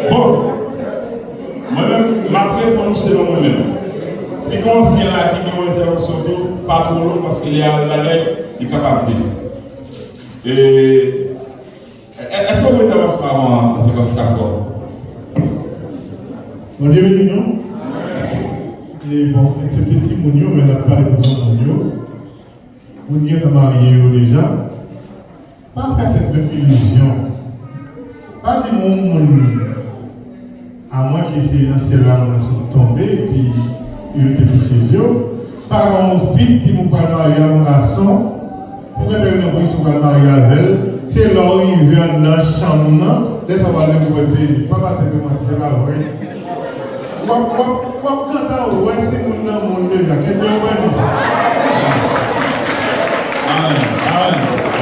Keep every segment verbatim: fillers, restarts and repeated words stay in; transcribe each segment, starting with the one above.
Bon, mwen menm, m ap reponn ou selon mwen menm. Si gen yon ansyen la ki gen yon entèvansyon tou, pa twò long, paske lè a al bagay, li kapab di. E, e, èske w gen entèvansyon avan, Sekretè Castro? Bondye beni nou. E bon, eksepte timoun yo, men n ap pale pou granmoun yo. Moun ki gentan marye yo deja, pa fè tèt menm ilizyon. Pa di moun, moun, amwen ke se nan syèl la moun nan sot tonbe, epi yo te touche je w. Pa gen yon fi ki di moun pral marye a yon gason, pou gentan rive nan pozisyon pral marye avè l, se lè w rive anndan chanm nan, lè sa w al dekouvè se li. Pa ba tèt ou manti, se pa vre. W ap, w ap, w ap gentan wè si moun nan moun deja. Kenbe w, Banis. Amèn, amèn,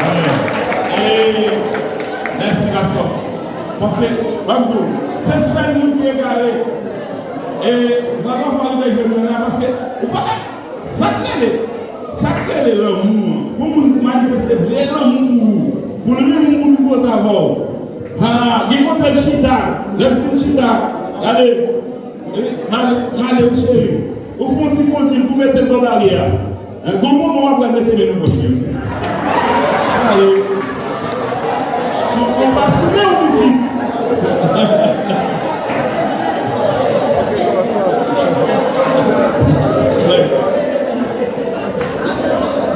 amèn. E, mèsi, gason. Paske, ban m di w, se sèl moun ki egare. E, pafwa fò w rive jwenn mwen la, paske ou pa ka Sa k rele, sa k rele lanmou an? Pou moun manifeste vle lanmou pou ou, pou l renmen moun pou koze avè w. Ha, gen kote l chita, lè l fin chita, gade, e, male, male w cheri. Ou fè yon ti konjil pou mete l bò baryè a. Gon moman w ap wè l mete men nan pòch li. Male w. Ou, ou pa souke w pitit.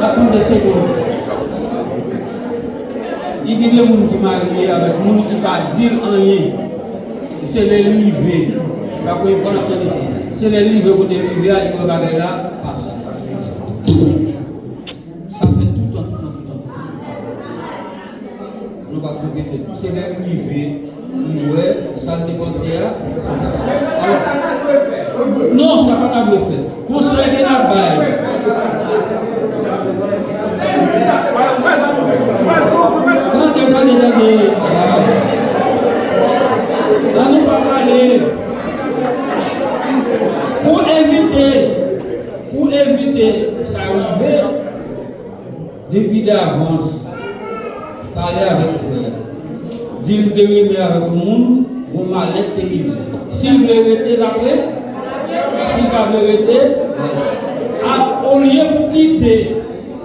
N ap pran de segonn. Li gen de moun ki marye avèk moun ki pa di l anyen. Se lè l rive. Dapre enfòmasyon, se lè l rive kote l rive a, li wè bagay la pase. Sa fèt toutan, toutan, toutan, toutan. Nou pa twonpe tèt nou. Se lè l rive, li wè sa l te panse a. Alò, non, sa pa ta dwe fèt. Konsèy ke n ap bay. Tande, tande, tande. Ann nou pa pale. Pou evite, pou evite sa rive, depi davans, pale avèk frè a. Di l te renmen avèk yon moun, yon malè k te rive. Si l vle rete, l ap rete. Si l pa vle rete, a, olye pou kite,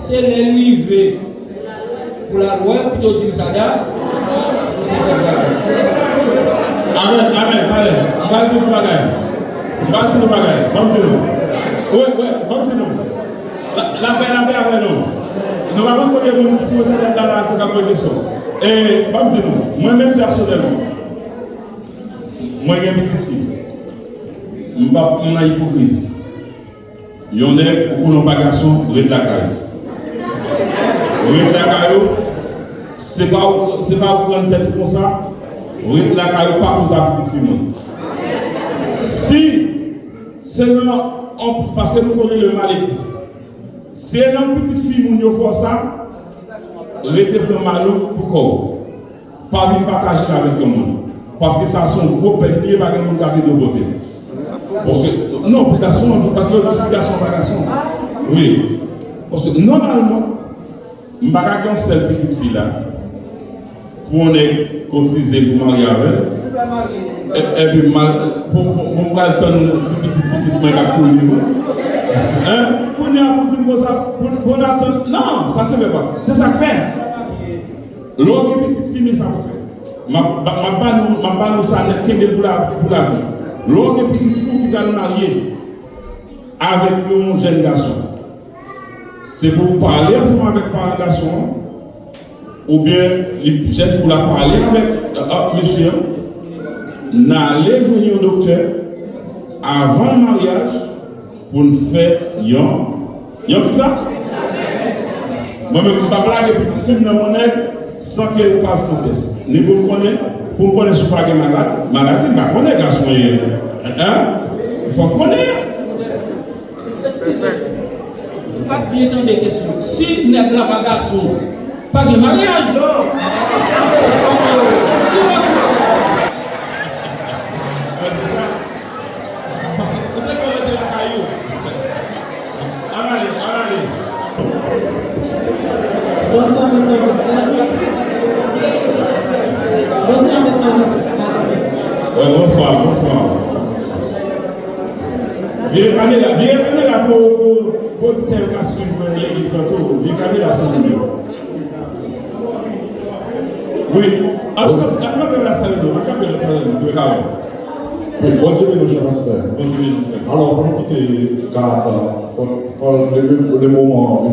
se lè l rive pou l al wè, pito di l sa da. Amèn, amèn, talè. M pral di nou bagay. M pral di nou bagay. Ban m di nou. Wi, wi, ban m di nou. La, lapè, lapè avè nou. Nou pa konn konbyen moun ki sou entènèt la, la, ki ap poze kesyon. E, ban m di nou, mwen menm pèsonèlman, mwen gen pitit fi. M pa, m nan ipokrizi. Yon nèg, ou konnen w pa gason, ret lakay ou. Ret lakay ou, se pa ou, se pa ou pran tèt ou konsa, ret lakay ou, pa konsa pitit fi mwen. Si Se nan, paske nou konnen le mal existe. Se nan pitit fi moun yo fè w sa, rete pran mal ou pou kò w. Pa vin pataje l avèk yon moun. Paske sa se yon gwo pèt li ye, pa gen moun k ap ede w pote l. Paske, non, pou gason an, paske si gason an pa gason. Wi. Paske, nòmalman, M pa ka gen yon sèl pitit fi la, pou yon nèg kotize pou marye avè l, e, epi m al, pou, pou, pou m pral tann ti pitit, pitit mwen k ap kouri vre. Hein? Kounye a pou di m konsa, pou, pou n atann, non, sa se vre pa. Se sa k fè. Lè w gen pitit fi, men sa pou fè. M ap, m ap, m ap ba nou, m ap ba nou sa nèt, kenbe l pou la, pou lavi. Lè w gen pitit fi w ki pral marye avèk yon jèn gason. Se pou w pale ansanm avèk paran gason an, oubyen li, jèn fi w la pale avèk, a, a, mesye an, n ale jwenn yon doktè avan maryaj pou n fè yon, yon kisa? Mwen menm, m p ap lage pitit fi m nan yon nèg san ke ou pa fè yon tès. Ni pou m konnen, pou m konnen si w pa gen maladi, maladi, m pa konnen gason ye. Hein? Fòk konnen. Ou pa t byen tande kesyon. Si nèg la pa gason, pa gen maryaj. Paske ou te konn rete lakay ou. Ann ale, ann ale. Bonswa, mesdames et messieurs. Bonswa, mesdames et messieurs. Bonswa, bonswa. Vire kamera, vire kamera pou, pou, pou oditè yo ka swiv legliz lan tou. Vire kamera, silvouplè. Wi. Ap kanpe la, saludo. Ap kanpe la, saludo. Wi, Bondye beni w, chè pastè. Bondye beni w, frè. Alò, fò nou kite Gad, fò, fò le, le moman